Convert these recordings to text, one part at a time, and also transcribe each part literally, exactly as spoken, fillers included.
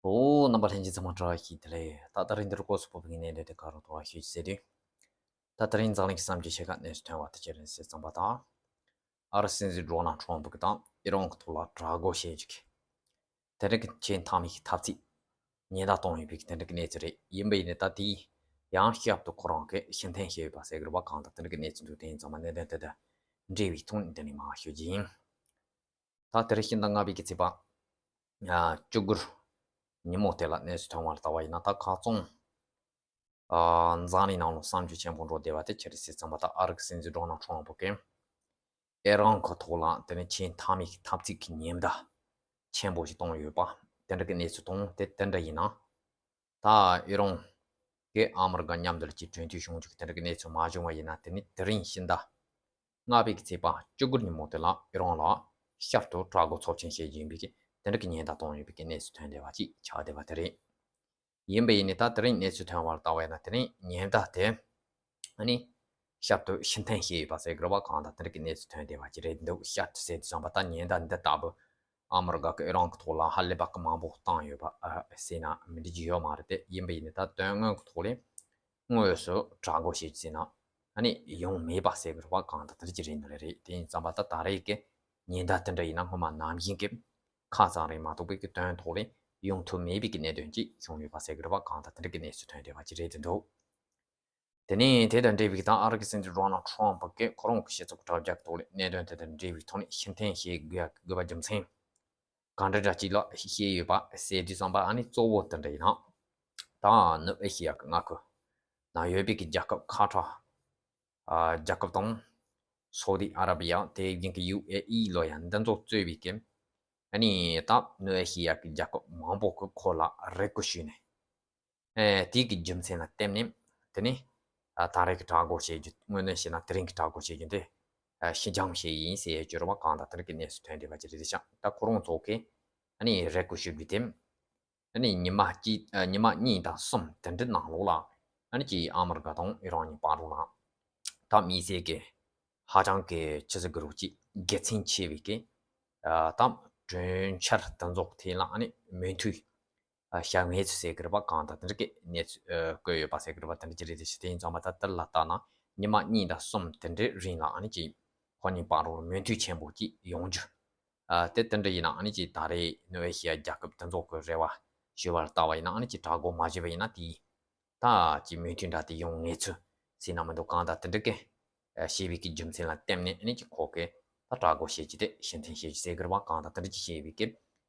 ཨོ། རྣམ་པ་ལྷན་རྒྱས་ཚང་མ་བཀྲ་ཤིས་བདེ་ལེགས། ད་ད་རིང་འདིར་སྐོར་སུ་ཕོབ་པའི་གནད་དོན་དེ་ག་རུ་གཏོང་བ་ཞུ་རྒྱུ་ཟེར་དུས། ད་ད་རིང་འཛམ་གླིང་གི་བསམ་གྱིས་ཤེས་ཁ་གནས་སུ་ཐོན་པ་དེ་ཅི་རེད་ཟེར་ཙམ་པ་དང་། ཨ་རི་སྲིད་འཛིན་ཌོ་ནལ་ཁྲོམ་ཕུ་གི་དང་ཨི་རན་གི་ཐོག་ལ་དྲག་རྒོལ་བྱེད་རྒྱུ་གི། དེ་འདྲ་གི་ཆེས་མཐའ་མའི་འཐབ་རྩོད་ཉེན་བརྡ་གཏོང་ཡོད་པའི་དེ་འདྲ་གི་གནས་ཚུལ་རེད། ཡིན་པ་ཡིན་ནའི་ད་དེའི་ཡང་བསྐྱར་དུ་ཁོ་རང་གིས་ཕྱིར་འཐེན་བྱས་ཡོད་པ་ཟེར་གི་རེད་པ། གང་ལྟར་དེ་འདྲ་གི་གནས་ཚུལ་འདུག་དེ་ཡིན་ཙང་མ་གནད་དོན་དེ་དང་འབྲེལ་བའི་ཐོག་ནས་འདི་ནས་མར་ཞུ་རྒྱུ་ཡིན། ད་དེ་རིང་ཕྱི་ཟླ་ལྔ་པའི་གི་ཚེས་པ་བཅུ་དགུ་ཉིན་མོ་དེ་ལ་གནས་ཚུལ་ཐོན་པར་ལྟ་བ་ཡིན་ན། ད་ཁ་རྩང་འཛམ་གླིང་ནང་ལ་བསམ་ཚུལ་ཆེན་པོ་འགྲོ་བསྡད་པ་དེ་ཅི་རེད་ཟེར་ཙམ་པ། ད་ཨ་རི་གི་སྲིད་འཛིན་ཌོ་ནལ་ཁྲོམ་ཕུ་གིས་ཨི་རན་གྱི་ཐོག་ལ་དེ་ནས་ཆེས་མཐའ་མའི་འཐབ་རྩོད་ཀྱི་ཉེན་བརྡ་ཆེན་པོ་ཞིག་བཏང་ཡོད་པ། དེ་འདྲ་གི་གནས་ཚུལ་དང་། དེ་དེ་འདྲ་ཡིན་ན། ད་ཨི་རན་གྱིས་ཨ་མི་རི་ཀ་མཉམ་དུ་ལ་ཅིག་གྲོས་མཐུན་བྱུང་རྒྱུ་གི་དེ་འདྲ་གི་གནས་ཚུལ་མ་བྱུང་བ་ཡིན་ན། དེ་ནི་དེ་རིང་ཕྱི་ཟླ་ལྔ་པའི་གི་ཚེས་པ་བཅུ་དགུ་ཉིན་མོ་དེ་ལ་ཨི་རན་ལ་བསྐྱར་དུ་དྲག་རྒོལ་ཚབས་ཆེན་བྱེད་རྒྱུ་ཡིན་པའི་གི་དེ་འདྲ་གི་ཉེན་བརྡ་བཏང་ཡོད་པའི་གི་གནས་ཚུལ་ཐོན་བསྡད་པ་ཅིག་ཆགས་བསྡད་པ་དེ་རེད། ཡིན་པ་ཡིན་ནའི་ད་དེ་རིང་གནས་ཚུལ་ཐོན་པར་ལྟ་བ་ཡིན་ན། དེ་རིང་ཉེན་བརྡ་དེ་ཨ་ནི་བསྐྱར་དུ་ཕྱིར་འཐེན་བྱས་ཡོད་པ་ཟེར་གི་རེད་པ། གང་ལྟར་དེ་འདྲ་གི་གནས་ཚུལ་ཐོན་བསྡད་པ་ཅིག་རེད་འདུག་བསྐྱར་དུ་ཟེར་དུས་ཙམ་པ་ད་ཉེན་བརྡ་འདི་ལྟ་བུ་ཨ་མི་རི་ཀ་གིས་ཨི་རན་གྱི་ཐོག་ལ་ཧ་ལས་པ་གི་མང་པོ་བཏང་ཡོད་པ་ཨ་ཟེར་ན་མི་འགྲིག་རྒྱུ་ཡོད་མ་རེད་དེ། ཡིན་པ་ཡིན་ནའི་ད་དོན་དངོས་ཀྱི་ཐོག་ལ་དངོས་སུ་དྲག་རྒོལ་བྱེད་རྒྱུ་ཟེར་ན་ཨ་ནི་ཡོང་མེད་པ་ཟེར་གི་རེད་པ། གང་ལྟར་དེ་འདྲ་ཅིག་རེད་འདུག་ལེ་རེད། དེ་ཡིན་ཙམ་པ་ད་ད་རེས་ཀྱི་ཉེན་བརྡ་དེ་འདྲ་ཡིན་ན་སྔོན་མ་ནང་བཞིན་གྱི་ཁ་ཙམ་རེད་མ་གཏོགས་པའི་གི་དོན་ཐོག་ལ་ཡོང་ཐུབ་མེད་པའི་གི་གནད་དོན་ཅིག་བྱུང་ཡོད་པ་ཟེར་གི་རེད་པ། གང་ལྟར་དེ་འདྲ་གི་གནས་ཚུལ་ཐོན་བསྡད་པ་ཅིག་རེད་འདུག་དེ་ནས་དེ་དང་འབྲེལ་བའི་ད་ཨ་རི་གི་སྲིད་འཛིན་ཌོ་ནལ་ཁྲོམ་ཕུ་གིས་ཁོ་རང་གི་སྤྱི་ཚོགས་དྲ་རྒྱ་ཐོག་ལ་གནད་དོན་དེ་དང་འབྲེལ་བའི་ཐོག་ནས་ཕྱིར་འཐེན་བྱེད་དགོས་དགོས་པ་རྒྱུ་མཚན་གང་འདྲ་འདྲ་ཅིག་ལ་བཤད་ཡོད་པ་ཟེར་དུས་ཙམ་པ། ཨ་ནི་གཙོ་བོ་དེ་འདྲ་ཡིན་ན། ད་ནུབ་ཨེ་ཤི་ཡ་གི་མངའ་ཁུལ་ནང་ཡོད་པའི་གི་རྒྱལ་ཁབ་ཁ་ཐོར་ཨ་རྒྱལ་ཁབ་དང་། སོ་ཏི་ཨ་ར་བི་ཡ། དེ་བཞིན་གི་ཡུ་ཨེ་ཨི་ལོ་ཡ། འདི་ཚོ་གཙོས་པའི་གི་ཨ་ནི་ད་ནུབ་ཨེ་ཤི་ཡ་གི་རྒྱལ་ཁབ་མང་པོ་གིས་ཁོ་ལ་རེ་སྐུལ་ཞུས་ནས། ཨེ་དེའི་གི་རྒྱུ་མཚན་ལ་བརྟེན་ནས་དེ་ནས་ཨ་ད་རེས་ཀྱི་དྲག་རྒོལ་བྱེད་རྒྱུ། དངོས་གནས་བཤད་ན་དེ་རིང་གི་དྲག་རྒོལ་བྱེད་རྒྱུ་དེ་ཨ་ཕྱི་འགྱངས་བྱས་ཡིན་ཟེར་ཡོད་རྒྱུ་རེད་པ། གང་ལྟར་དེ་རིང་གི་གནས་ཚུལ་ཐོན་བསྡད་པ་ཅིག་རེད་ཤག་ད་ཁོ་རང་ཚོ་གིས་ཨ་ནི་རེ་སྐུལ་ཞུ་རྒྱུ་དེ། ཨ་ནི་ཉི་མ་གཅིག་ཨ་ཉི་མ་གཉིས་དང་གསུམ་དེ་འདྲའི་ནང་ལོགས་ལ་ཨ་ནི་ཅིག་ཨ་མི་རི་ཀ་དང་ཨི་རན་གཉིས་བར་ལ་ད་དམིགས་བསལ་གྱི་ཧ་ཅང་གི་ཆི་ཟེར་དགོས་རེད། ཅིག་དགེ་མཚན་ཆེ་བའི་གི་ཨ་ད་གྲོས་འཆར་དེ་ཚོ་ཐད་ལ་ཨ་ནི་མོས་མཐུན་ཨ་བྱ་ངེས་ཚུལ་ཟེར་གི་རེད་པ། གང་ལྟར་དེ་འདྲ་གི་གནས་ཚུལ་ཨ་བཀོད་ཡོད་པ་ཟེར་གི་རེད་པ། དེ་འདྲ་ཅིག་རེད་དེ། ཞུ་དེ་ཡིན་ཙང་མ་ད་དེ་ལ་ལྟ་ན་ཉི་མ་གཉིས་དང་གསུམ་དེ་འདྲའི་རིང་ལ་ཨ་ནི་ཅིག་ཁོ་གཉིས་བར་ལ་མོས་མཐུན་ཆེན་པོ་ཅིག་ཡོང་རྒྱུ། ཨ་དེ་དེ་འདྲ་ཡིན་ན་ཨ་ནི་ཅིག་ད་རེས་ནུབ་ཨེ་ཤི་ཡ་རྒྱལ་ཁབ་དེ་ཚོ་གི་རེ་བ་ཞུ་བར་ལྟ་བ་ཡིན་ན། ཨ་ནི་ཅིག་དྲག་རྒོལ་མ་བྱས་པ་ཡིན་ན་དེའི་ད་ཅིག་མོས་མཐུན་འདྲ་དེ་ཡོང་ངེས་ཚུལ་ཟེར་ན་མི་འདུག་གང་ལྟར་དེ་འདྲ་གི་ཨ་བྱས་པའི་གི་རྒྱུ་མཚན་ལ་བརྟེན་ནས་ཨ་ནི་ཅིག་ཁོ་གིས་ད་དྲག་རྒོལ་བྱེད་རྒྱུ་དེ་ཕྱིར་འཐེན་བྱེད་རྒྱུ་ཟེར་གི་རེད་པ། གང་ལྟར་དེ་འདྲ་ཅིག་བྱས་པའི་གི་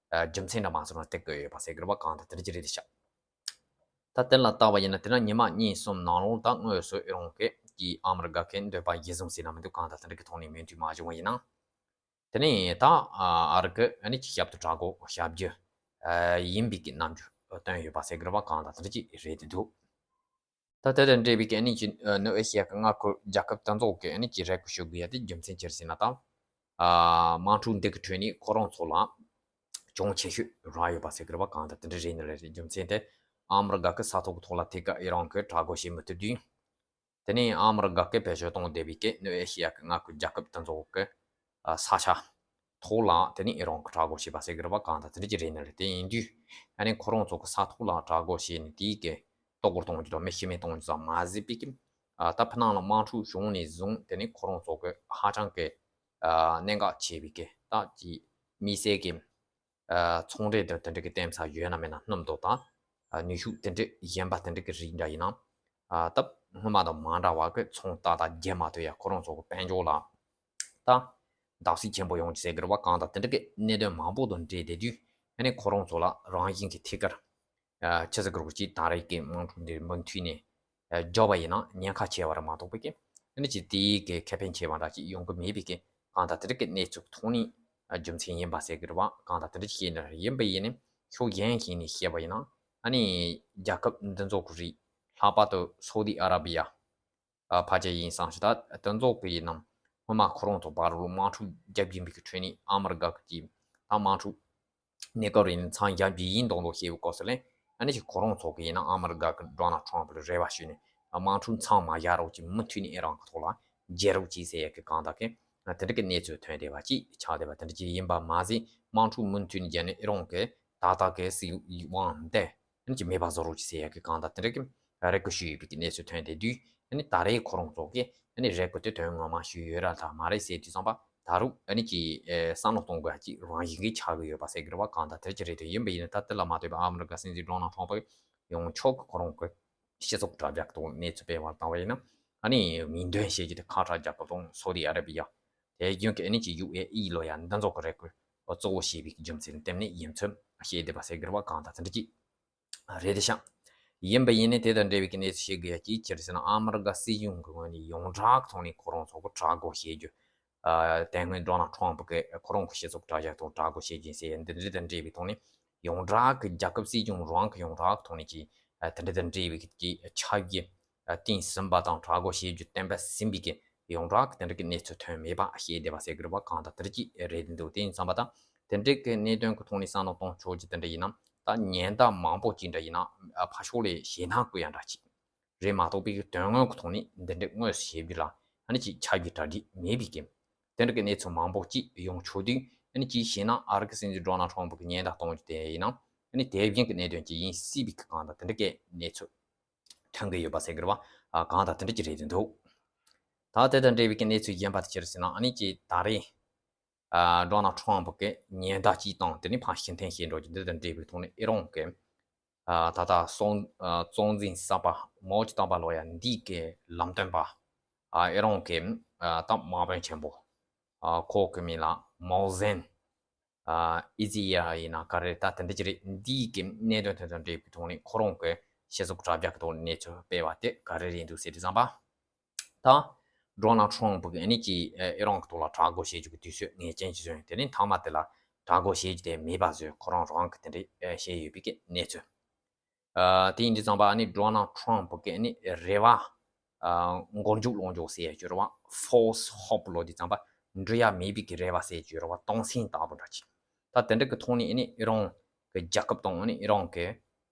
ཨ་རྒྱུ་མཚན་འདྲ་མ་སོང་ན་དེ་བཀོད་ཡོད་པ་ཟེར་གི་རེད་པ། གང་ལྟར་དེ་འདྲ་ཅིག་རེད་དེ་ཤག་ད་དེ་ལ་ལྟ་བ་ཡིན་ན་དེ་ན་ཉི་མ་གཉིས་གསུམ་ནང་ལོགས་ད་དངོས་སུ་ཨི་རན་གྱིས་ཀྱིས་ཨ་མི་རི་ཀ་གི་འདོད་པ་གཞིར་བཟུང་ཟེར་ན་མི་འདུག་གང་ལྟར་དེ་འདྲ་གི་ཐོག་ནས་མོས་མཐུན་མ་བྱུང་བ་ཡིན་ན། དེ་ནས་ད་ཨ་རི་གི་ཨ་ནི་ཅིག་ཞབས་ཏོག་དྲག་རྒོལ་བྱ་རྒྱུ་ཨ་ཡིན་པའི་གི་རྣམ་འགྱུར་བསྟན་ཡོད་པ་ཟེར་གི་རེད་པ། གང་ལྟར་དེ་འདྲ་ཅིག་རེད་དེ་འདུག་ད་དེ་དང་འབྲེལ་བའི་གི་ཨ་ནི་ཅིག་ཨ་ནུབ་ཨེ་ཤི་ཡ་གི་མངའ་ཁུལ་རྒྱལ་ཁབ་དེ་ཚོ་གིས་ཨ་ནི་ཅིག་རེ་སྐུལ་ཞུ་དགོས་ཡ་དེ་རྒྱུ་མཚན་ཅི་རེད་ཟེར་ན། ད་ཨ་དམག་འཁྲུག་འདི་གི་ཁྲོད་ནས་ཁོ་རང་ཚོ་ལ་གྱོང་ཆེ་ཤོས་རག་ཡོད་པ་ཟེར་གི་རེད་པ། གང་ལྟར་དེ་འདྲ་རེད་ནི་རེད། རྒྱུ་མཚན་དེ་ཨ་མི་རི་ཀ་གི་ས་ཐོག་གི་ཐོག་ལ་ཐད་ཀར་ཨི་རན་གྱིས་དྲག་རྒོལ་བྱེད་མི་ཐུབ་དུས། དེ་ནས་ཨ་མི་རི་ཀ་གིས་བེད་སྤྱོད་གཏོང་བསྡད་པའི་གི་ནུབ་ཨེ་ཤི་ཡ་གི་མངའ་ཁུལ་རྒྱལ་ཁབ་དེ་ཚོ་གི་ཨ་ས་ཆ་ཐོག་ལ་དེ་ནས་ཨི་རན་གྱིས་དྲག་རྒོལ་བྱས་པ་ཟེར་གི་རེད་པ། གང་ལྟར་དེ་འདྲ་ཅིག་རེད་ནི་རེད། དེ་ཡིན་དུས་ཨ་ནི་ཁོ་རང་ཚོ་གི་ས་ཐོག་ལ་དྲག་རྒོལ་བྱས་ནས་དེའི་གི་གཏོར་རྒོལ་གཏོང་རྒྱུ་དང་མི་ཤི་རྨས་གཏོང་རྒྱུ་ཙམ་མ་ཟད་པའི་གི་ཨ་ད་ཕི་ནང་ལ་དམག་འཁྲུག་བྱུང་ནས་བཟུང་དེ་ནས་ཁོ་རང་ཚོ་གི་ཧ་ཅང་གི་ཨ་གནད་འགག་ཆེ་བའི་གི་ད་ཅིག་དམིགས་བསལ་གི་ཨ་ཚོང་འབྲེལ་དང་དེ་འདྲ་གི་གཏན་ས་ཡོད་ན་མེད་ན་སྣུམ་དང་ད་ཨ་ནུས་ཤུགས་དེ་འདྲ་གཞན་པ་དེ་འདྲ་གི་རིགས་འདྲ་ཡིན་ན། ཨ་ད་སྔོན་མ་དང་མ་འདྲ་བ་གི་ཚོང་ཏག་ཏག་རྒྱག་མ་ཐུབ་ཡ། ཁོ་རང་ཚོ་གི་དཔལ་འབྱོར་ལ་ད་བརྡབ་གསིག་ཆེན་པོ་ཡོང་རྒྱུ་ཟེར་གི་རེད་པ། གང་ལྟར་དེ་འདྲ་གི་གནད་དོན་མང་པོ་དང་འབྲེལ་བསྡད་དུས་ཨ་ནི་ཁོ་རང་ཚོ་ལ་རང་བཞིན་གྱི་ཐད་ཀར་ཨ་ཆི་ཟེར་དགོས་རེད། ཅིག་ད་རེས་ཀྱི་དམག་འཁྲུག་འདི་མུ་མཐུད་ནས་ཨ་རྒྱག་པ་ཡིན་ན་ཉེན་ཁ་ཆེ་བ་རེད་མ་གཏོགས་པའི་གི་ཨ་ནི་ཅིག་དེའི་གི་ཁེ་ཕན་ཆེ་བ་འདྲ་ཅིག་ཡོང་གི་མེད་པའི་གི། གང་ལྟར་དེ་འདྲ་གི་གནས་ཚུལ་ཐོག་ནས་ཨ་རྒྱུ་མཚན་ཡིན་པ་ཟེར་གི་རེད་པ། གང་ལྟར་དེ་འདྲ་ཅིག་བཤད་ནི་རེད། ཡིན་པ་ཡིན་ནའི་ཕྱོགས་གཞན་ཞིག་ནས་བཤད་པ་ཡིན་ན། ཨ་ནི་རྒྱལ་ཁབ་འདི་ཚོ་གི་རིགས་ལྷག་པར་དུ་སོ་ཏི་ཨ་ར་བི་ཡ་ཨ་ཕལ་ཆེར་ཡིན་བསམ་ཞིག་ད་དེ་ཚོ་གི་ཡིན་ནམ་སྔོན་མ་ཁོ་རང་ཚོ་བར་ལ་དམག་འཁྲུག་རྒྱབ་ཀྱིན་པའི་གི་ཁྲོད་ནས་ཨ་མི་རི་ཀ་གི་ད་དམག་འཁྲུག་གནས་སྐབས་རིང་མཚམས་བཞག་རྒྱུ་ཡིན་མདོག་མདོག་བཤད་པའི་སྐབས་སུ་ལ། ཨ་ནི་ཅིག་ཁོ་རང་ཚོ་གི་ཡིན་ན་ཨ་མི་རི་ཀ་གི་ཌོ་ནལ་ཁྲོམ་ཕུ་ལ་རེ་བ་ཞུས་ནས་དམག་འཁྲུག་མཚམས་མ་བཞག་རོགས་གྱིས། མུ་མཐུད་ནས་ཨི་རན་གི་ཐོག་ལ་རྒྱལ་རོགས་གྱིས་ཟེར་ཡ་གི་གང་ལྟར་གི་དེ་འདྲ་གི་གནས་ཚུལ་ཐོན་བསྡད་པ་ཅིག་ཆགས་བསྡད་པ་དེ་འདྲ་ཅིག་ཡིན་པ་མ་ཟད། དམག་འཁྲུག་མུ་མཐུད་ནས་རྒྱག་ནས་ཨི་རན་གི་ ཏག་ཏག་གི་སྲིད་དབང་དེ་ཨ་ནི་ཅིག་མེད་པ་བཟོ་རོགས་ཅིག་ཟེར་ཡ་གི་གང་ལྟར་དེ་འདྲ་གི་རེ་སྐུལ་ཞུས་ཡོད་པའི་གི་གནས་ཚུལ་ཐོན་བསྡད་དུས། ཨ་ནི་ད་རེས་ཁོ་རང་ཚོ་གིས་ཨ་ནི་རེ་སྐུལ་དེ་དོན་ངོ་མ་ཞུས་ཡོད་ར་ད་མ་རེད་ཟེར་དུས་ཙམ་པ་ད་རུང་ཨ་ནི་ཅིག་ཨེ་བསམ་བློ་གཏོང་དགོས་ཡ་ཅིག་རང་བཞིན་གྱིས་ཆགས་ཀྱི་ཡོད་པ་ཟེར་གི་རེད་བ། གང་ལྟར་དེ་ཅི་རེད་དེ་ཡིན་པ་ཡིན་ན་ད་དེ་ལ་མ་ལྟོས་པའི་ཨ་མི་རི་ཀ་སྲིད་འཛིན་ཌོ་ནལ་ཊམ་པ་ཡོངས་ཁྱབ་ཀྱི་ཁོ་རང་གི་སྤྱི་ཚོགས་དྲ་རྒྱ་གི་ཐོག་གནས་ཚུལ་སྤེལ་བར་བཏང་བ་ཡིན་ན། ཨ་ནི་མིང་འདོན་བྱེད་རྒྱུ་དེ་ཁ་ཏྲ་རྒྱལ་ཁབ་དང་སོ་ཏི་ཨ་ར་བི་ཡ། དེ་རྒྱུན་གྱི་ཨ་ནི་ཅིག་ཡུ་ཨེ་ཨི་ལོ་ཡ་འདི་ཚོ་གི་རེ་སྐུལ་གཙོ་བོ་བྱས་པའི་རྒྱུ་མཚན་ལྟེམ་ནས་ཡིན་ཚུལ་བཤད་བསྡད་པ་ཟེར་གི་རེད་བ། གང་ལྟར་དེ་འདྲ་ཅིག་རེད་དེ་ཤག་ཡིན་པ་ཡིན་ནའི་དེ་དང་འབྲེལ་བའི་གི་གནས་ཚུལ་བཤད་དགོས་ཡ་ཅིག་ཅི་རེད་ཟེར་ན། ཨ་མི་རི་ཀ་སྲིད་གཞུང་གི་ངོས་ནས་ཡོངས་གྲགས་ཐོག་ནས་ཁོ་རང་ཚོ་གི་དྲག་རྒོལ་བྱེད་རྒྱུ། ཨ་དེ་སྔོན་ཌོ་ནལ་ཊམ་པ་གི་ཁོ་རང་གི་སྤྱི་ཚོགས་དྲ་རྒྱ་ཐོག་དྲག་རྒོལ་བྱེད་ཀྱིན་ཟེར་ཡ་འདི་འདྲ་དང་འབྲེལ་བའི་ཐོག་ནས་ཡོངས་གྲགས་ཀྱི་རྒྱལ་ཁབ་སྲིད་གཞུང་རང་གི་ཡོངས་གྲགས་ཐོག་ནས་ཀྱི་ཨ་དེ་འདྲ་དང་འབྲེལ་བའི་གི་ཆབ་ཡིག་ཨ་བཏིང་ཟིན་པ་དང་དྲག་རྒོལ་བྱེད་རྒྱུ་གཏན་འབེབས་ཟིན་པའི་གི་ཡོངས་གྲགས་ཀྱི་དེ་འདྲ་གི་གནས་ཚུལ་ཐོན་མེད་པ་ཤེས་བདེ་བ་ཟེར་གི་རེད་བ། གང་ལྟར་དེ་འདྲ་ཅིག་རེད་འདུག་དེ་ཡིན་ཙམ་པ་དང་དེ་འདྲ་གི་གནད་དོན་གི་ཐོག་ནས་བསམ་བློ་གཏོང་ཆོག་རྒྱུ་དེ་འདྲ་ཡིན་ན། ད་ཉེན་བརྡ་མང་པོ་ཅིག་འདྲ་ཡིན་ན་ཨ་ཕར་ཕྱོགས་ལ་ཞེད་སྣང་སྐུལ་ཡ་འདྲ་ཅིག་རེད་མ་གཏོགས་པའི་དོན་དངོས་ཀྱི་ཐོག་ནས་འདི་འདྲའི་དངོས་སུ་བྱེད་རྒྱུ་ལ་ཨ་ནི་ཅིག་ཆ་རྒྱུས་གྲ་སྒྲིག་མེད་པའི་རྐྱེན། དེ་འདྲ་གི་གནས་ཚུལ་མང་པོ་ཅིག་ཡོང་ཆོག་དུས་ཨ་ནི་ཅིག་བྱས་ན་ཨ་རི་གི་སྲིད་འཛིན་ཌོ་ནལ་ཊམ་པ་གི་ཉེན་བརྡ་གཏོང་རྒྱུ་དེ་ཡིན་ན་ཨ་ནི་དེ་བཞིན་གྱི་གནད་དོན་ཅིག་ཡིན་སྲིད་པའི་གི་གང་ལྟར་དེ་འདྲ་གི་གནས་ཚུལ་ཐོན་གི་ཡོད་པ་ཟེར་གི་རེད་བ། ཨ་གང་ལྟར་དེ་འདྲ་ཅིག་རེད་འདུག་ད་དེ་དང་འབྲེལ་བའི་གི་གནས་ཚུལ་གཞན་པ་དེ་ཅི་རེད་ཟེར་ན། ཨ་ནི་ཅིག་ད་རེས་ཨ་ཌོ་ནལ་ཊམ་པ་གི་ཉེན་བརྡ་ཅིག་བཏང་དེ་ནི་ཕར་ཕྱིར་འཐེན་བྱེད་འགྲོ་རྒྱུ་འདི་དང་འབྲེལ་བའི་ཐོག་ནས་ཨི་རན་གྱི་ཨ་ད་ལྟ་སྲོང་ཨ་གཙོ་འཛིན་གསར་པ་མའོ་ཙེ་ཏུང་པ་ལོ་ཡ་འདི་གི་ལམ་སྟོན་པ་ཨ་ཨི་རན་གྱི་ཨ་ད་དམག་དཔོན་ཆེན་པོ་ཨ་ཁོ་གི་མིང་ལ་མའོ་ཟན་ཨ་ཨི་ཟི་ཡ་ཡིན་ན་ག་རེ་ད་དེ་འདྲ་ཅིག་རེད། འདི་གི་གནད་དོན་དེ་དང་འབྲེལ་བའི་ཐོག་ནས་ཁོ་རང་གི་སྤྱི་ཚོགས་དྲ་རྒྱ་གི་ཐོག་ནས་གནས་ཚུལ་སྤེལ་བ་དེ་ག་རེ་རེད་འདུག་ཟེར་དུས་ཙམ་པ། ད་ཌོ་ནལ་ཊམ་པ་གིས་ཨ་ནི་ཅིག་ཨེ་ཨི་རན་གྱི་ཐོག་ལ་དྲག་རྒོལ་བྱེད་རྒྱུ་གི་དུས་ཚོད་ངེས་ཅན་ཅིག་བཟོས། དེ་ནས་མཐའ་མ་དེ་ལ་དྲག་རྒོལ་བྱེད་རྒྱུ་དེ་མེད་པ་བཟོས། ཁོ་རང་རང་གིས་དེ་འདྲ་ཨེ་བྱས་ཡོད་པའི་གི་གནས་ཚུལ། ཨ་དེ་ཡིན་དུས་ཙམ་པ་ཨ་ནི་ཌོ་ནལ་ཊམ་པ་གིས་ཨ་ནི་རེ་བ་ཨ་མགོ་མཇུག་ལོག་འཇོག་ཟེར་ཡ་ཅིག་ཡོད་རེད་བ། ཕོལ་སི་ཧོབ་ལབ་དུས་ཙམ་པ་འགྲུབ་ཡ་མེད་པའི་གི་རེ་བ་ཟེར་ཡ་ཅིག་ཡོད་རེད་བ། སྟོང་སེམས་ལྟ་བུ་འདྲ་ཅིག་ད་དེ་འདྲ་གི་ཐོག་ནས་ཨ་ནི་ཨི་རན་གྱི་རྒྱལ་ཁབ་དང་ཨ་ནི་ཨི་རན་གྱི་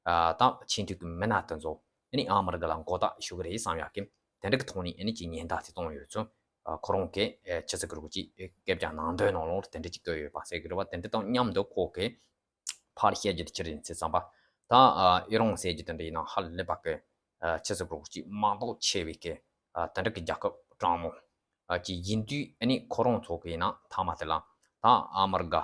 ཨ་ད་ཆེས་མཐོའི་གི་མི་སྣ་དེ་ཚོ་ཨ་ནི་ཨ་མི་རི་ཀ་ལ་མགོ་བཏགས་ཞུ་གི་རེད་བསམ་ཡག་གི་དེ་འདྲ་གི་ཐོག་ནས་ཨ་ནི་ཅིག་ཉེན་བརྡ་དེ་བཏང་ཡོད་ཚུལ་ཨ་ཁོ་རང་གི་ཨེ་ཕྱི་ཚེས་དགུ་གི་སྐད་ཆ་ནང་དོན་ནང་ལོགས་དེ་འདྲ་ཅིག་བཀོད་ཡོད་པ་ཟེར་གི་རེད་བ། དེ་འདྲ་དང་མཉམ་དུ་ཁོ་གིས་ཕར་བཤད་རྒྱུ་དེ་ཅི་རེད་ཟེར་ཙམ་པ། ད་ཨ་ཨི་རན་ཟེར་རྒྱུ་དེ་འདྲ་ཡིན་ན་ཧ་ལས་པ་གི་ཨ་ཕྱི་ཚེས་དགུ་གི་དམག་སྡོད་ཆེ་བའི་གི་ཨ་དེ་འདྲ་གི་རྒྱལ་ཁབ་དྲང་མོ་ཨ་ཅིག་ཡིན་དུས་ཨ་ནི་ཁོ་རང་ཚོ་གི་ཡིན་ན་མཐའ་མ་དེ་ལ་ད་ཨ་མི་རི་ཀ་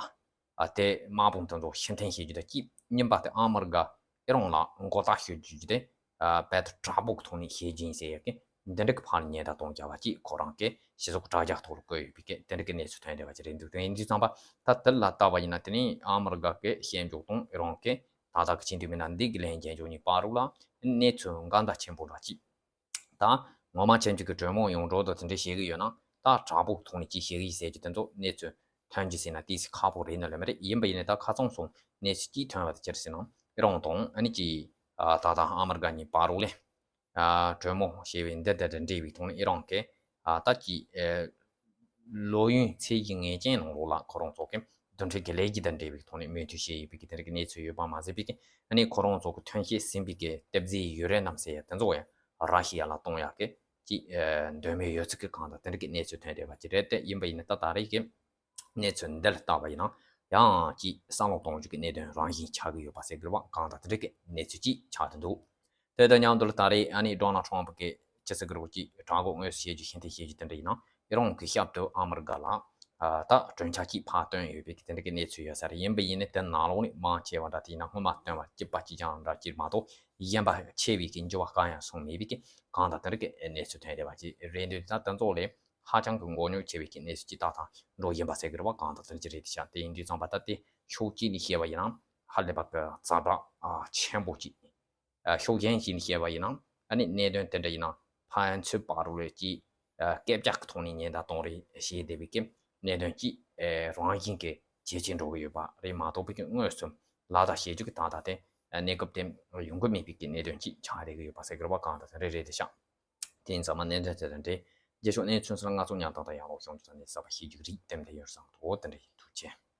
ཨ་དེ་དམག་དཔུང་དེ་ཚོ་ཕྱིར་འཐེན་བྱེད་རྒྱུ་དང་གཅིག་གཉིས་པ་དེ་ཨ་མི་རི་ཀ་ཨི་རན་ལ་མགོ་བཏགས་ཞུ་རྒྱུ་དེ་ཨ་རྦད་དེ་དྲག་པོ་གི་ཐོག་ནས་བྱེད་རྒྱུ་ཡིན་ཟེར་ཡ་གི་འདི་འདྲ་གི་ཕར་ཉེན་བརྡ་གཏོང་བྱ་བ་ཅིག་ཁོ་རང་གི་སྤྱི་ཚོགས་དྲ་རྒྱ་ཐོག་ལ་བཀོད་ཡོད་པའི་གི་དེ་འདྲ་གི་གནས་ཚུལ་ཐོན་བསྡད་པ་ཅིག་རེད་འདུག་དེ་ཡིན་དུས་ཙམ་པ་ད་དེ་ལ་ལྟ་བ་ཡིན་ན་དེ་ནི་ཨ་མི་རི་ཀ་གི་བྱེད་འཇོག་དང་ཨི་རན་གི་ད་ལྟ་གི་ཆེས་མཐོའི་མི་སྣ་འདི་གི་ལས་འགན་འཇོག་གཉིས་བར་ལ་གནས་ཚུལ་འགལ་ཟླ་ཆེན་པོ་འདྲ་ཅིག་ད་ངོ་མ་ཁྱེད་ཚོ་གི་གྲོས་མོལ་ཡོང་འགྲོ་དང་དེ་འདྲ་བྱེད་གི་ཡོད་ན་ད་དྲག་པོ་ཐོག་ནས་ཅིག་བྱེད་གི་ཡིན་ཟེར་གྱི་དེ་ཚོ་གནས་ཚུལ་ཐོན་གྱི་ཟེར་ན་ཏོག་ཙམ་ཁག་པོ་རེད་ན་ལོས་མ་རེད། ཡིན་པ་ཡིན་ནའི་ད་ཁ་ཚང་སོང་གནས་ཚུལ་ཅིག་ཐོན་པ་དེ་ཅི་རེད་ཟེར་ན་ཨི་རན་དང་ཨ་ནི་ཅིག་ཨ་ད་ད་ཨ་མི་རི་ཀ་གཉིས་བར་ལ་ཨ་གྲོས་མོལ་བྱས་པའི་འདི་དེ་དང་འབྲེལ་བའི་ཐོག་ནས་ཨི་རན་གྱིས་ཨ་ད་ཅིག་ཨེ་ལོ་ཡུན་ཚད་གཞི་ངེས་ཅན་ནང་ལོགས་ལ་ཁོ་རང་ཚོ་གི་མདུན་གྲལ་གྱི་ལས་གཞི་དང་འབྲེལ་བའི་ཐོག་ནས་མོས་མཐུན་བྱས་ཡོད་པའི་གི་དེ་འདྲ་གི་གནས་ཚུལ་ཡོད་པ་མ་ཟད་པའི་གི་ཨ་ནི་ཁོ་རང་ཚོ་གི་ཐོན་སྐྱེད་ཟིན་པའི་གི་གཏེར་རྫས་ཡུ་རེ་ནམ་ཟེར་ཡ་དེ་ཚོ་ཡང་ར་ཤི་ཡ་ལ་གཏོང་ཡག་གི་ཅིག་ཨེ་འདོད་མོས་ཡོད་ཚུལ་གྱི་གང་དང་དེ་འདྲ་གི་གནས་ཚུལ་ཐོན་བསྡད་པ་ཅིག་རེད། དེ་ཡིན་པ་ཡིན་ན་ད་ད་རེས་ཀྱི་གནས་ཚུལ་འདི་ལ་བལྟས་པ་ཡིན་ན་ཡང་ཅིག་བསམ་བློ་གཏོང་རྒྱུ་གི་གནད་དོན་རང་བཞིན་ཆགས་ཀྱི་ཡོད་པ་ཟེར་དགོས་པ་གང་དང་དེ་འདྲ་གི་གནས་ཚུལ་ཅིག་ཆགས་བསྡད་འདུག་དེ་དང་མཉམ་དུ་ལ་ད་རེས་ཨ་ནི་ཌོ་ནལ་ཊམ་པ་གི་ཕྱི་ཚེས་དགུ་གི་དྲག་རྒོལ་དངོས་སུ་བྱེད་རྒྱུ་ཕྱིར་འཐེན་བྱེད་རྒྱུ་དེ་འདྲ་ཡིན་ན་ཨི་རན་གྱི་ཞབས་ཏོག་ཨ་མི་རི་ཀ་ལ་ཨ་ད་གྲོས་འཆར་གཅིག་ཕར་བཏོན་ཡོད་པའི་གི་དེ་འདྲ་གི་གནས་ཚུལ་ཡོད་ས་རེད། ཡིན་པ་ཡིན་ནའི་དེ་ནང་ལོགས་ནས་མང་ཆེ་བ་འདྲ་དེ་ཡིན་ན་སྔོན་མ་བཏོན་པ་གཅིག་པ་གཅིག་རྐྱང་འདྲ་གཅིག་མ་གཏོགས་གཞན་པ་ཆེ་བའི་གི་འགྱུར་བ་གང་ཡང་སོང་མེད་པའི་གི་གང་དང་དེ་འདྲ་གི་གནས་ཚུལ་ཐོན་བསྡད་པ་ཅིག་རེད་འདུག་ད་དེ་ཚོ་ལས་ཧ་ཅང་གི་མགོ་རྙོག་ཆེ་བའི་གི་གནས་ཚུལ་ཅིག་ཏག་ཏག་འགྲོ་བཞིན་པ་ཟེར་གི་རེད་བ། གང་དང་དེ་འདྲ་ཅིག་རེད་དེ་ཤག་དེ་ཡིན་དུས་ཙམ་པ་ད་དེ་ཕྱོགས་གཅིག་ནས་བཤད་པ་ཡིན་ན་ཧ་ལས་པ་གི་ཛ་དྲག་ཨ་ཆེན་པོ་ཅིག་ཨ་ཕྱོགས་གཞན་ཞིག་ནས་བཤད་པ་ཡིན་ན་ཨ་ནི་གནད་དོན་དེ་འདྲ་ཡིན་ན་ཕན་ཚུན་བར་ལ་ཅིག་ཨ་སྐད་ཆ་གི་ཐོག་ནས་ཉེན་བརྡ་གཏོང་རེས་བྱས་བསྡད་པའི་གི་གནད་དོན་ཅིག་ཨེ་རང་བཞིན་གྱིས་ཇེ་ཆེར་འགྲོ་གི་ཡོད་པ་རེད་མ་གཏོགས་པའི་གི་དངོས་སུ་ལག་བསྟར་བྱེད་རྒྱུ་གི་ད་ལྟ་དེ་གནས་སྐབས་དེ་ཡོང་གི་མེད་པའི་གི་གནད་དོན་ཅིག་ཆགས་བསྡད་ཀྱི་ཡོད་པ་ཟེར་གི་རེད་བ། གང་ལྟར་རེད་རེད་དེ་ཤག་དེ་ཡིན་ཙང་མ་གནད་དོན་དེ་དང་འབྲེལ་རྗེས་ཕྱོགས་གནས་ཚུལ་སོགས་ལ་ང་ཚོ་ཉར་ཐག་དང་ཡང་ལོག་ཤོང་རྒྱུ་དང་གནས་གསར་པ་ཤེས་རྒྱུ་གི་རིགས་ལྟེམ་དེ་ཡོད་བསམ་གི་འདུག་དེ་འདྲ་ཡིན། ཐུགས་རྗེ་ཆེ།